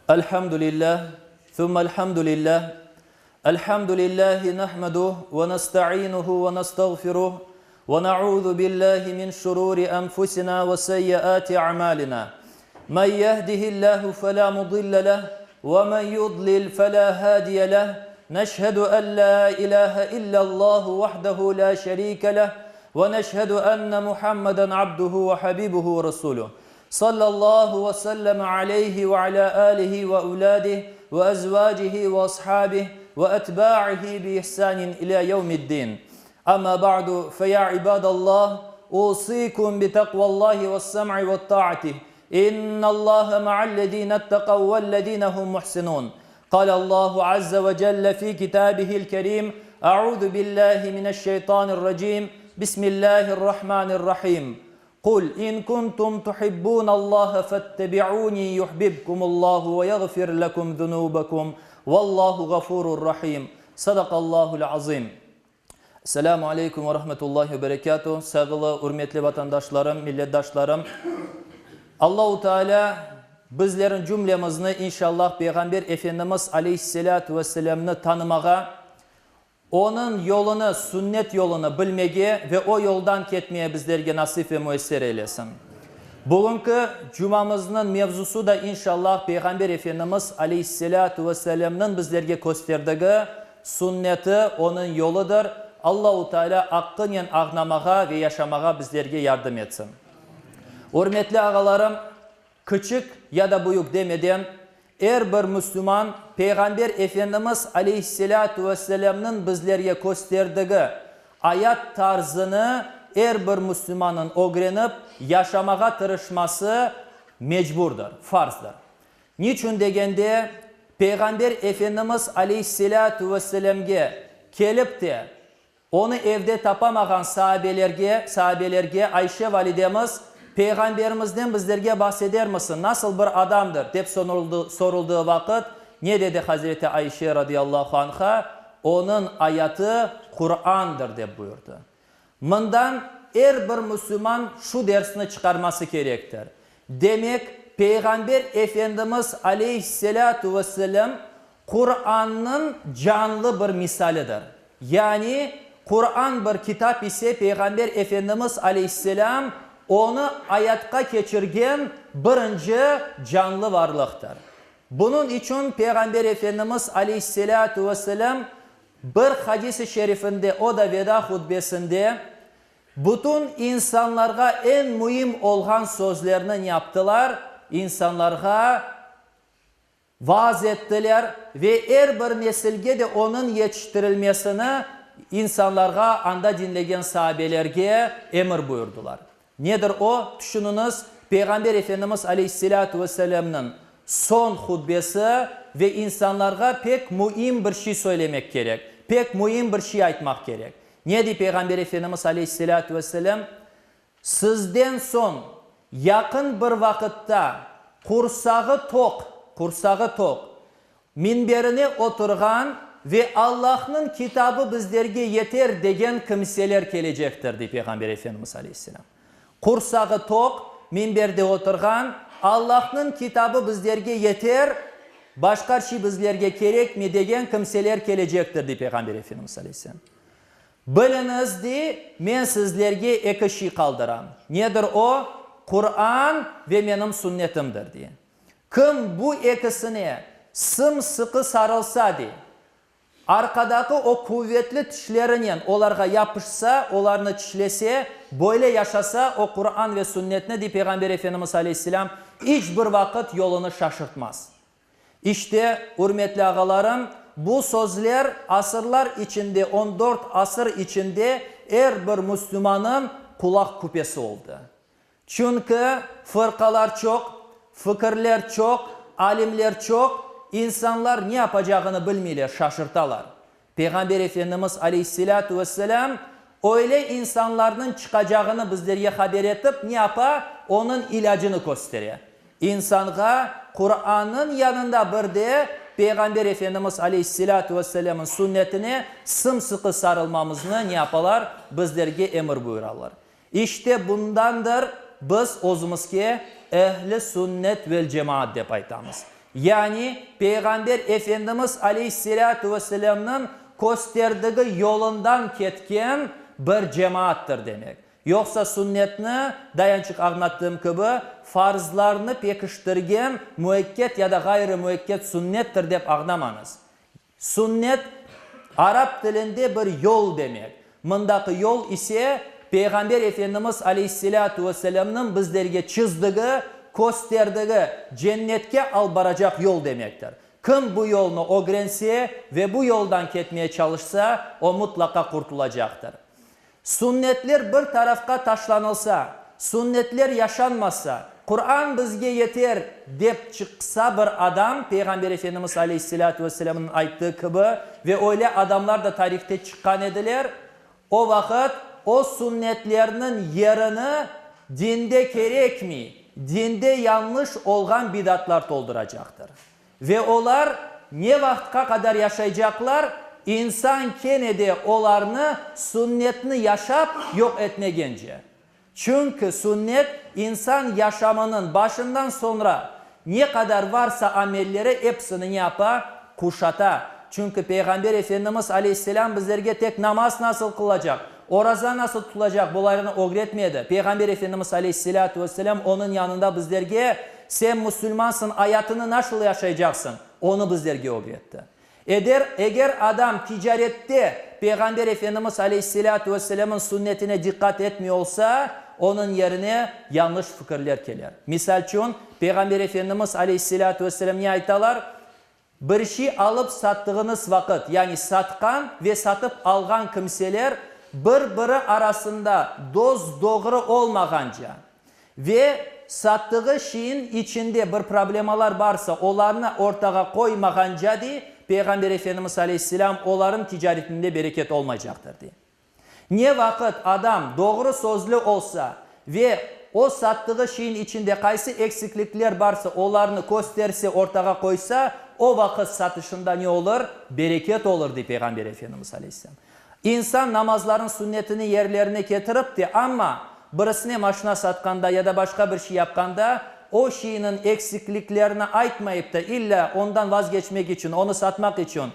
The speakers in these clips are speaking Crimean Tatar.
Elhamdülillah, thumma elhamdülillah, elhamdülillahi nahmeduh ve nestainuhu ve nestağfiruh ve na'udhu billahi min şururi enfusina ve seyyiati a'malina. Men yehdihillahu fela mudille leh ve men yudlil fela hadiye leh. Neşhedü en la ilahe illallahu vahdehu la şerike leh ve neşhedü enne Muhammeden abduhu ve habibuhu ve resuluh. Sallallahu ve selleme aleyhi ve ala alihi ve evladihi ve ezvacihi ve ashabihi ve etba'ihi bi ihsanin ila yevmiddin. Amma ba'du fe ya ibadallah usikum bi takvallahi ve sem'i ve ta'atih. İnnallaha ma'allezine ittekav vellezine hum muhsinun. Kâle Allahu azze ve celle fi kitabihil kerim, Eûzu billahi mineşşeytanirracim, Bismillahirrahmanirrahim. Kul in kuntum tuhibbunallaha fettebi'uni yuhbibkumullahu ve yagfir lekum zunubekum vallahu gafurur rahim. Sadakallahul azim. Esselamu aleykum ve rahmetullahi ve berekatuh. Sayğılı, ürmetli vatandaşlarım, milletdaşlarım. Allahu Teala bizlerin cümlemizni inşallah Peyğamber Efendimiz aleyhisselatu vesselamnı tanımağa, Onıñ yolunı, sünnet yolunı bilmege ve o yoldan ketmeye bizlerge nasip ve müesser eylesin. Bugünki cumamıznıñ mevzusı da inşallah Peyğamber Efendimiz aleyhisselâtu vesselâmnıñ bizlerge kösterdigi sünneti, onıñ yoludır. Allahu Tealâ aqqınen ağnamağa ve yaşamağa bizlerge yardım etsin. Ürmetli ağalarım, Küçük ya da büyük demeden, er bir müslüman Peyğamber Efendimiz aleyhisselâtu vesselâmnıñ bizlerge kösterdigi ayat tarzını er bir müslümannıñ ögrenip, yaşamağa tırışması mecburdır, farzdır. Niçün degende, Peyğamber Efendimiz aleyhisselâtu vesselâmge kelip te, Onı evde tapamağan saabelerge, saabelerge Ayşe validemiz, Peyğamberimizden bizlerge bahsedermisiñ, nasıl bir adamdır? dep soruldığı vaqıt, ne dedi Hazreti Ayşe radıyallahu anha? Onıñ ayatı Qurandır, dep buyurdı. Mından er bir müslüman şu dersni çıqarması kerektir. Demek, Peyğamber Efendimiz aleyhisselâtu vesselâm Qurannıñ canlı bir misalidir. Yani, Quran bir kitap ise, Peyğamber Efendimiz aleyhisselâm onı ayatqa keçirgen birinci canlı varlıqtır. Bunıñ içün Peyğamber Efendimiz aleyhisselâtu vesselâm bir hadis-i şerifinde, o da veda hutbesinde, bütün insanlarğa eñ müim olğan sözlerni ne yaptılar? İnsanlarğa Vaaz ettiler ve er bir nesilge de onıñ yetiştirilmesini insanlarğa, anda diñlegen saabelerge emir buyurdılar. Nedir o? Tüşüniñiz, Peyğamber Efendimiz aleyhisselâtu vesselâmnıñ soñ hutbesi ve insanlarğa pek müim bir şey söylemek kerek, pek müim bir şey aytmaq kerek. Ne dey Peyğamber Efendimiz aleyhisselâtu vesselâm? Sizden soñ yaqın bir vaqıtta qursağı toq, qursağı toq, minberine oturğan ve Allahnıñ kitabı bizlerge yeter degen kimseler kelecektir, dey Peyğamber Efendimiz aleyhisselâm. Qursağı toq, minberde oturğan, Allahnıñ kitabı bizlerge yeter, başqa şey bizlerge kerekmey degen kimseler kelecektir, dey Peyğamber Efendimiz aleyhisselâm. Biliñiz, dey, men sizlerge eki şey qaldıram. Nedir o? Quran ve menim sünnetimdir, dey. Kim bu ekisine sım-sıqı sarılsa, dey, arqadaki o quvetli tişlerinen olarğa yapışsa, olarnı tişlese, böyle yaşasa, o Quran ve sünnetni, dey Peyğamber Efendimiz aleyhisselâm, iç bir vaqıt yolunı şaşırtmaz. İşte, ürmetli ağalarım, bu sözler asırlar içinde, on dört asır içinde er bir müslümanıñ qulaq küpesi oldı. Çünki fırqalar çoq, fikirler çoq, alimler çoq, insanlar ne yapacağını bilmeyler, şaşırtalar. Peyğamber Efendimiz aleyhisselâtu vesselâm öyle insanlarnıñ çıqacağını bizlerge haber etip, ne yapa? Onıñ ilâcını köstere. İnsanğa Qurannıñ yanında bir de Peyğamber Efendimiz aleyhisselâtu vesselâmıñ sünnetine sım-sıqı sarılmamıznı ne yapalar? Bizlerge emir buyuralar. İşte bundandır biz özümizge Ehl-i Sünnet vel Cemaat dep aytamız. Yani Peyğamber Efendimiz aleyhisselâtu vesselâmnıñ kösterdigi yolundan ketken bir cemaattır demek. Yoqsa sünnetni, dayançıq añlattığım kibi, farzlarnı pekiştirgen müekket ya da ğayrı müekket sünnettir dep añlamañız. Sünnet, arap tilinde bir yol demek. Mındaki yol ise, Peyğamber Efendimiz aleyhisselâtu vesselâmnıñ bizlerge çizdigi, kösterdigi cennetke alıp baracaq yol demektir. Kim bu yolnı ögrense ve bu yoldan ketmeye çalışsa, o mutlaqa qurtulacaqtır. Sünnetler bir tarafqa taşlanılsa, sünnetler yaşanmasa, Quran bizge yeter, dep çıqsa bir adam, Peyğamber Efendimiz aleyhisselâtu vesselâmnıñ ayttığı kibi, ve öyle adamlar da tarihte çıqqan ediler, o vaqıt o sünnetlerniñ yerini dinde kerekmey, dinde yañlış olğan bidatlar tolduracaqtır. Ve olar ne vaqıtqa qadar yaşaycaqlar, insan kene de olarnı sünnetni yaşap yoq etmegence. Çünki sünnet insan yaşamınıñ başından soñra ne qadar varsa amelleri episini ne yapa? Quşata. Çünki Peyğamber Efendimiz aleyhisselâm bizlerge tek namaz nasıl qılacaq, oraza nasıl tutulacaq bularnı ögretmedi. Peyğamber Efendimiz aleyhisselâtu vesselâm onıñ yanında bizlerge Sen musulmansıñ, ayatını nasıl yaşaycaqsıñ, onı bizlerge ögretti. Eder, eger adam ticarette Peyğamber Efendimiz aleyhisselâtu vesselâmıñ sünnetine diqqat etmey olsa, onıñ yerine yañlış fikirler keler. Misalçün, Peyğamber Efendimiz aleyhisselâtu vesselâm ne aytalar? Bir şey alıp sattığıñız vaqıt, yani satqan ve satıp alğan kimseler bir-biri arasında dos-doğru olmağanca ve sattığı şeyin içinde bir problemalar barsa, olarnı ortağa qoymağanca, dey, Peyğamber Efendimiz aleyhisselâm, olarnıñ ticaretinde bereket olmaycaqtır, dey. Ne vaqıt adam doğru sözlü olsa ve o sattığı şeyin içinde qaysı eksiklikler barsa, olarnı kösterse, ortağa qoysa, o vaqıt satışında ne olur? Bereket olur, dey Peyğamber Efendimiz aleyhisselâm. İnsan namazların sünnetini yerlerine ketirip de, amma birisine maşina satqanda ya da başqa bir şey yapqanda, o şeyniñ eksikliklerini aytmayıp da, illa ondan vazgeçmek içün, onı satmaq içün,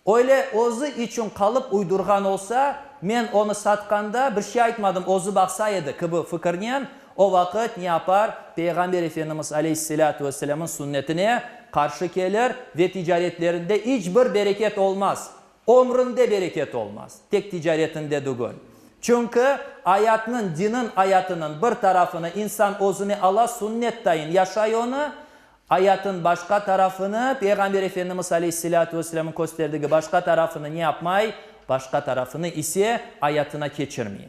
Öyle özü içün qalıp uydurğan olsa, men onı satqanda bir şey aytmadım, özü baqsa edi kibi fikirnen, o vaqıt ne yapar, Peyğamber Efendimiz aleyhisselâtu vesselâmnıñ sünnetine qarşı kelir ve ticaretlerinde iç bir bereket olmaz, ömründe bereket olmaz, tek ticaretinde dügül. Çünki ayatnıñ, diniñ ayatınıñ bir tarafını insan özüne ala, sünnet tayın yaşay onı, Ayatın başqa tarafını, Peyğamber Efendimiz aleyhisselâtu vesselâmnıñ kösterdigi başqa tarafını ne yapmay, başqa tarafını ise ayatına keçirmey.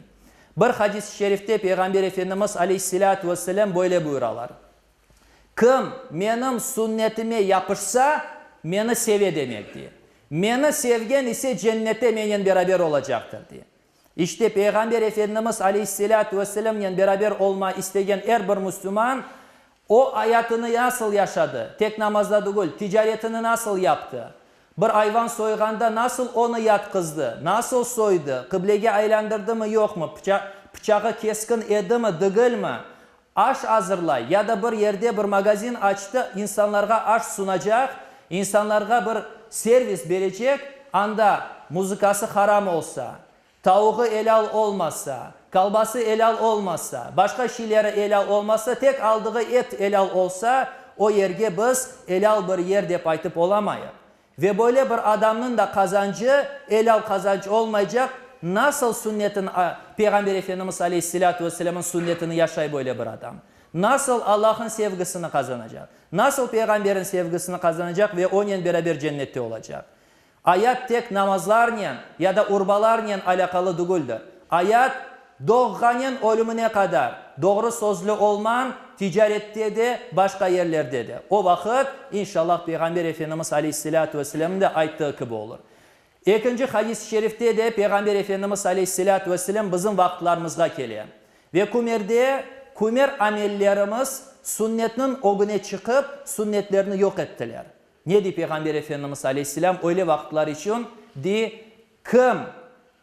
Bir hadis-i şerifte Peyğamber Efendimiz aleyhisselâtu vesselâm böyle buyuralar, Kim menim sünnetime yapışsa, meni seve demek, dey. Meni sevgen ise cennette menen beraber olacaqtır, dey. İşte, Peyğamber Efendimiz aleyhisselâtu vesselâmnen beraber olma istegen er bir müslüman, o ayatını nasıl yaşadı, tek namazda tügül, ticaretini nasıl yaptı, bir ayvan soyğanda nasıl onı yatqızdı, nasıl soydı, qıblege aylandırdımı, yoqmı, pıçağı keskin edimi, dügülmi, aş azırlay ya da bir yerde bir magazin açtı, insanlarğa aş sunacaq, insanlarğa bir servis berecek, anda muzıkası haram olsa, tavuğı elâl olmasa, kolbası elâl olmasa, başqa şeyleri elâl olmasa, tek aldığı et elâl olsa, o yerge biz elâl bir yer dep aytıp olamayıq. Ve böyle bir adamnıñ da qazancı elâl qazanç olmaycaq, nasıl sünnetin, Peyğamber Efendimiz aleyhisselâtu vesselâmnıñ sünnetini yaşay böyle bir adam? Nasıl Allahnıñ sevgisini qazanacaq? Nasıl Peyğamberniñ sevgisini qazanacaq ve onen beraber cennette olacaq? Ayat tek namazlarnen ya da urbalarnen alâqalı dügüldir. Ayat, doğğanen ölümine qadar doğru sözlü olmañ, ticarette de, başqa yerlerde de. O vaqıt, inşallah, Peyğamber Efendimiz aleyhisselâtu vesselâmnıñ da ayttığı kibi olur. Ekinci hadis-i şerifte de Peyğamber Efendimiz aleyhisselâtu vesselâm bizim vaqıtlarımızğa kele. Ve kümerde kümer amellerimiz sünnetniñ ögüne çıqıp, sünnetlerni yoq ettiler. Ne dey Peyğamber Efendimiz aleyhisselâm öyle vaqıtlar içün? Dey, Kim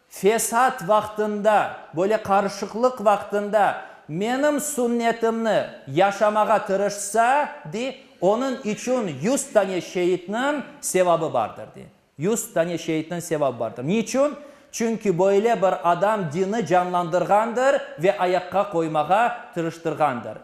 fesat vaqtında, böyle qarışıqlıq vaqtında menim sünnetimni yaşamağa tırışsa, dey, Onıñ içün yuz tane şeitniñ sevabı bardır, dey. Yuz tane şeitniñ sevabı bardır. Niçün? Çünki böyle bir adam dini canlandırğandır ve ayaqqa qoymağa tırıştırğandır.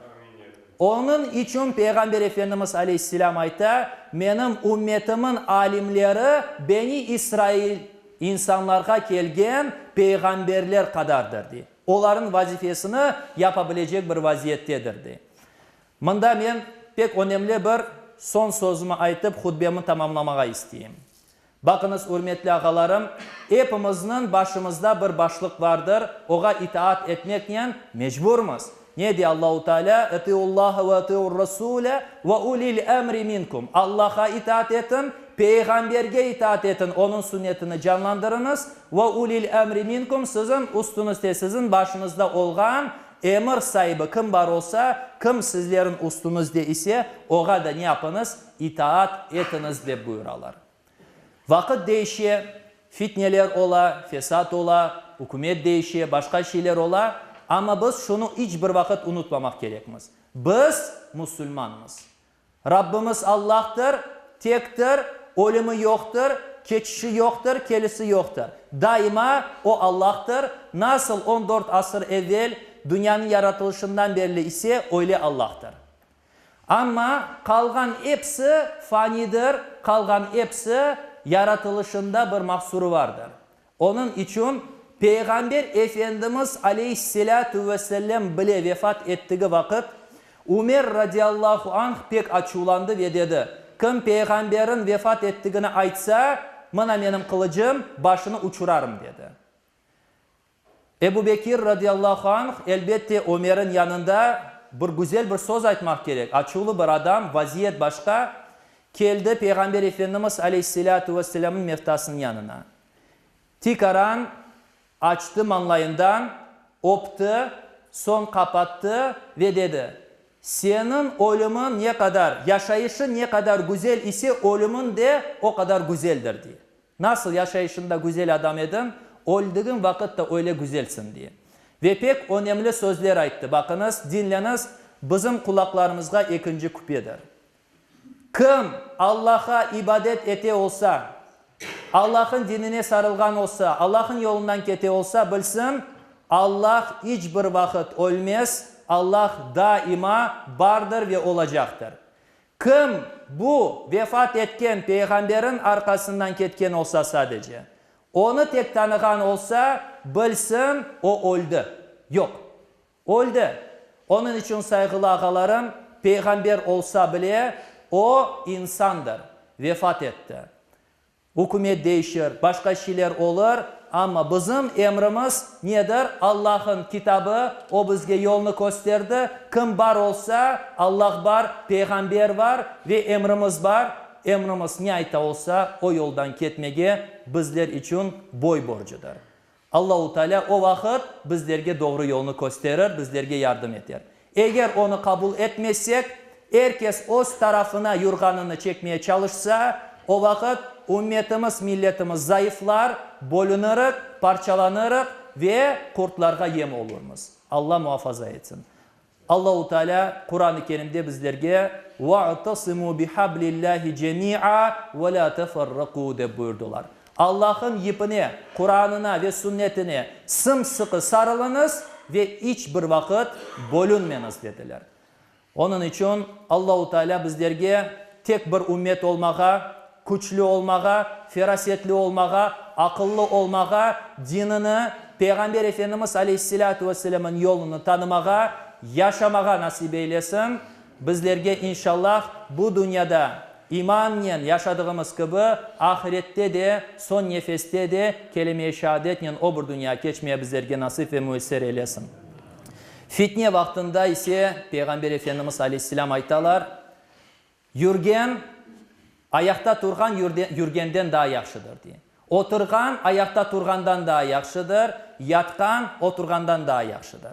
Onıñ içün Peyğamber Efendimiz aleyhisselâm ayta, Menim ümmetimiñ alimleri Beni İsrail insanlarğa kelgen peyğamberler qadardır, dey. Olarnıñ vazifesini yapa bilecek bir vaziyettedir, dey. Mında men pek önemli bir soñ sözümi aytıp, hutbemi tamamlamağa isteyim. Baqıñız, ürmetli ağalarım, epimizniñ başımızda bir başlıq vardır, oğa itaat etmeknen mecburmız. Ne dey Allahu Teala? Etiullaha ve etiur-rasule ve ulil emri minkum. Allaha itaat etiñ, Peyğamberge itaat etiñ, onıñ sünnetini canlandırıñız, ve ulil emri minkum, siziñ üstüñizde, siziñ başıñızda olğan Emir saibi kim bar olsa, kim sizleriñ üstüñizde ise, oğa da ne yapıñız? İtaat etiñiz, dep buyuralar. Vaqıt değişe, fitneler ola, fesat ola, ükümet değişe, başqa şeyler ola, amma biz şunı iç bir vaqıt unutmamaq kerekmiz, biz musulmanmız. Rabbimiz Allahtır, tektir, ölümi yoqtır, keçişi yoqtır, kelisi yoqtır. Daima O Allahtır, nasıl on dört asır evvel, dünyanıñ yaratılışından berli ise, öyle Allahtır. Amma qalğan episi fanidir, qalğan episi yaratılışında bir mahsurı vardır. Onıñ içün Peyğamber Efendimiz aleyhisselâtu vessellâm bile vefat ettigi vaqıt, Ümer radiyallahu anh pek açuvlandı ve dedi, Kim Peyğamberin vefat ettigini aytsa, mına menim qılıcım, başını uçurarım, dedi. Ebu Bekir radiyallahu anh, elbette, Ömerin yanında bir güzel bir söz aytmaq kerek, açuvlı bir adam, vaziyet başqa, keldi Peyğamber Efendimiz aleyhisselâtu vesselâmnıñ mevtasınıñ yanına. Tikaran açtı mañlayından, öpti, soñ qapattı ve dedi, Seniñ ölümiñ ne qadar, yaşayışıñ ne qadar güzel ise, ölümiñ de o qadar güzeldir, dey. Nasıl yaşayışında güzel adam ediñ, öldigiñ vaqıt da öyle güzelsiñ, dey. Ve pek önemli sözler ayttı, baqıñız, diñleñiz, bizim qulaqlarımızğa ekinci küpedir. Kim Allah'a ibadet ete olsa, Allah'ın dinine sarılğan olsa, Allah'ın yolundan kete olsa, bilsin, Allah iç bir vaqıt ölmez, Allah daima bardır ve olacaqtır. Kim bu vefat etken peyğamberin arqasından ketken olsa sadece, onı tek tanığan olsa, bilsin, o öldi, yoq. Öldi. Onıñ içün, sayğılı ağalarım, peyğamber olsa bile, o, insandır, vefat etti. Ükümet değişir, başqa şeyler olur, amma bizim emrimiz nedir? Allah'ın kitabı, o bizge yolnı kösterdi, kim bar olsa, Allah bar, peyğamber bar ve emrimiz bar, emrimiz ne ayta olsa, o yoldan ketmege bizler içün boy borcudır. Allahu Teala o vaqıt bizlerge doğru yolnı kösterir, bizlerge yardım eter. Eger onı qabul etmesek, er kes öz tarafına yurğanını çekmeye çalışsa, o vaqıt ümmetimiz, milletimiz zayıflar, bölünirik, parçalanırıq ve qurtlarğa yem olurmız. Alla muafaza etsin. Allahu Teala Quran-ı Kerimde bizlerge, Ve'tesimu bihablillahi cemi'a ve la teferraku dep buyurdılar. Allah'ın yipine, Quranına ve sünnetine sım-sıqı sarılıñız ve iç bir vaqıt bölünmeñiz dediler. Onıñ içün Allahu Teala bizlerge tek bir ümmet olmağa, küçlü olmağa, ferasetli olmağa, aqıllı olmağa, dinini, Peyğamber Efendimiz aleyhisselâtu vesselâmın yolunı tanımağa, yaşamağa nasip eylesin. Bizlerge inşallah bu dünyada imannen yaşadığımız kibi, ahirette de, soñ nefeste de kelime-i şeadetnen o bir dünyağa keçmeye bizlerge nasip ve müesser eylesin. Fitne vaqtında ise Peyğamber Efendimiz aleyhisselâm aytalar, Yürgen, ayaqta turğan yürgenden daa yahşıdır, dey. Oturğan, ayaqta turğandan daa yahşıdır, yatqan, oturğandan daa yahşıdır.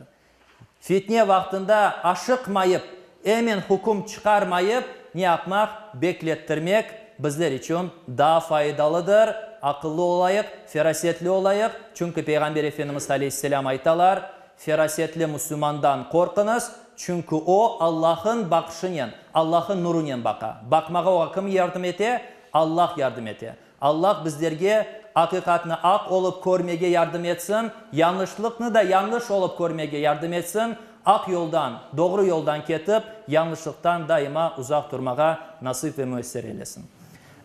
Fitne vaqtında aşıqmayıp, emen hüküm çıqarmayıp, ne yapmaq, beklettirmek bizler içün daa faydalıdır. Aqıllı olayıq, ferasetli olayıq, çünki Peyğamber Efendimiz aleyhisselâm aytalar, Ferasetli müslümandan qorqıñız, Çünki o, Allah'ın baqışınen, Allah'ın nurunen baqa. Baqmağa oğa kim yardım ete? Allah yardım ete. Allah bizlerge aqiqatnı aq olıp körmege yardım etsin, yañlışlıqnı da yañlış olıp körmege yardım etsin, aq yoldan, doğru yoldan ketip, yañlışlıqtan daima uzaq turmağa nasip ve müesser eylesin.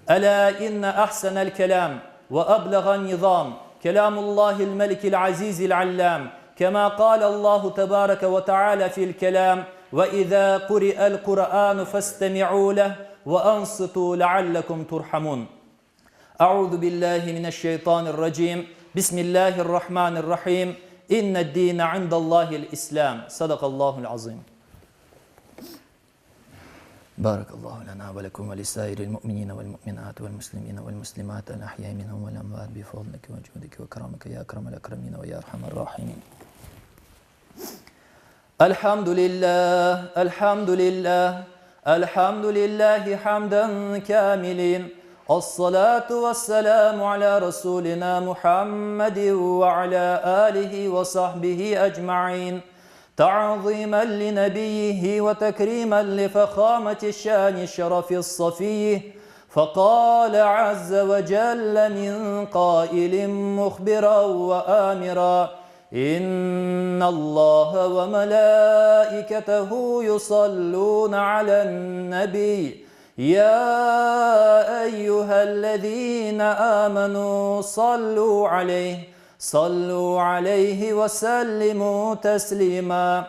Elâ inne ahsenel kelâm ve ebleğen nizam kelâmullâhil melikil azizil allâm kemâ kâlellâhu tebâreke ve teâlâ fil kelâm ve izâ kuri'el Kur'ânu festemi'û leh ve ansıtû leallekum turhamun. Euzu billahi mineşşeytanirracim. Bismillahirrahmanirrahim. İnned-dîne indallâhil İslâm. Sadakallâhu'l azîm. Barakallahu lena ve lekum ve lisairil mu'minine vel mu'minat vel muslimine vel muslimat el ahyai minhum vel amvat bi fadlike ve cudike ve keramike ya ekremel ekremin ve ya erhamer rahimin. Elhamdülillah, elhamdülillah, elhamdülillahi hamden kamilin. Es-salatu ves-selamu ala Resulina Muhammedin ve ala alihi ve sahbihi ecmain. Ta'zimen li nebiyyihi ve tekrimen li fehameti şani şerefi safiyyi. Fekale azze ve celle min kailin muhbiran ve amira, İnnallâhe ve melâiketehu yusallûne alen-nebiy, yâ eyyühellezîne âmenû sallû aleyh, sallû aleyhi ve sellimû teslîmâ.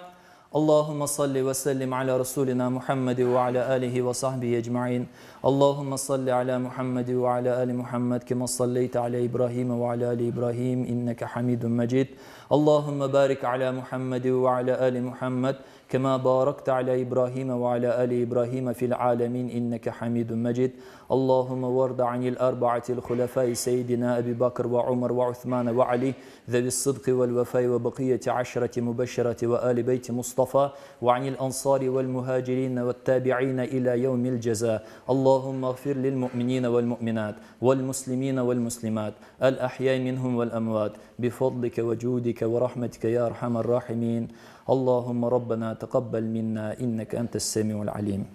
Allahümme salli ve sellim ala Resulina Muhammedi ve ala alihi ve sahbihi ecmain. Allahümme salli ala Muhammedi ve ala ali Muhammed kema salleyte ala İbrahim ve ala ali İbrahim inneke hamidun mecid. Allahümme barik ala Muhammedi ve ala ali Muhammed kema barakte ala İbrahim ve ala ali İbrahim fil alemin inneke hamidun mecid. Allahümme varda anil arba'atil hulefai seyyidina Ebi Bakr ve Umar ve Uthman ve Ali zevi's-sıdkı ve'l-vefai ve bakiyeti aşreti mübeşşereti ve âli beyti Mustafa ve anil ansari ve'l-muhacirine ve't-tabi'ine ilâ yevmil cezâ. Allahümme ğfir lil-mu'minine ve'l-mu'minat ve'l-muslimine ve'l-muslimat el-ahyâi minhum ve'l-emvât bifadlike ve cûdike ve rahmetike ya erhamer-rahimin. Allahümme Rabbena teqabbel minna inneke entes-semi'ul alim.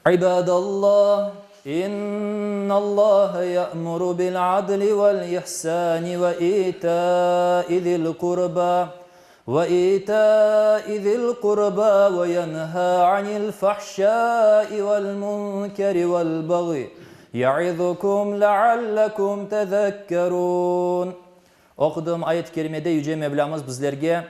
İbadallah, İnnallaha ya'muru bil-adli vel-ihsani ve ita'i zil-qurba ve ita'i zil-qurba ve yenha anil fahşai vel-munkeri vel-bagyi ya'izukum leallekum tezekkerun. Oquduğım ayet-i kerimede Yüce Mevlamız bizlerge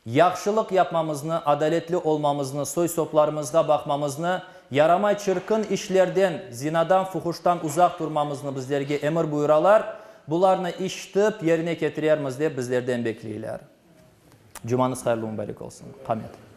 Yahşılıq yapmamıznı, adaletli olmamıznı, soy-soplarımızğa baqmamıznı, yaramay çirkin işlerden, zinadan, fuhuştan uzaq turmamıznı bizlerge emir buyuralar, bularnı işitip yerine ketirermiz dep bizlerden bekleyler. Cumañız hayırlı mübarek olsun. Qamet.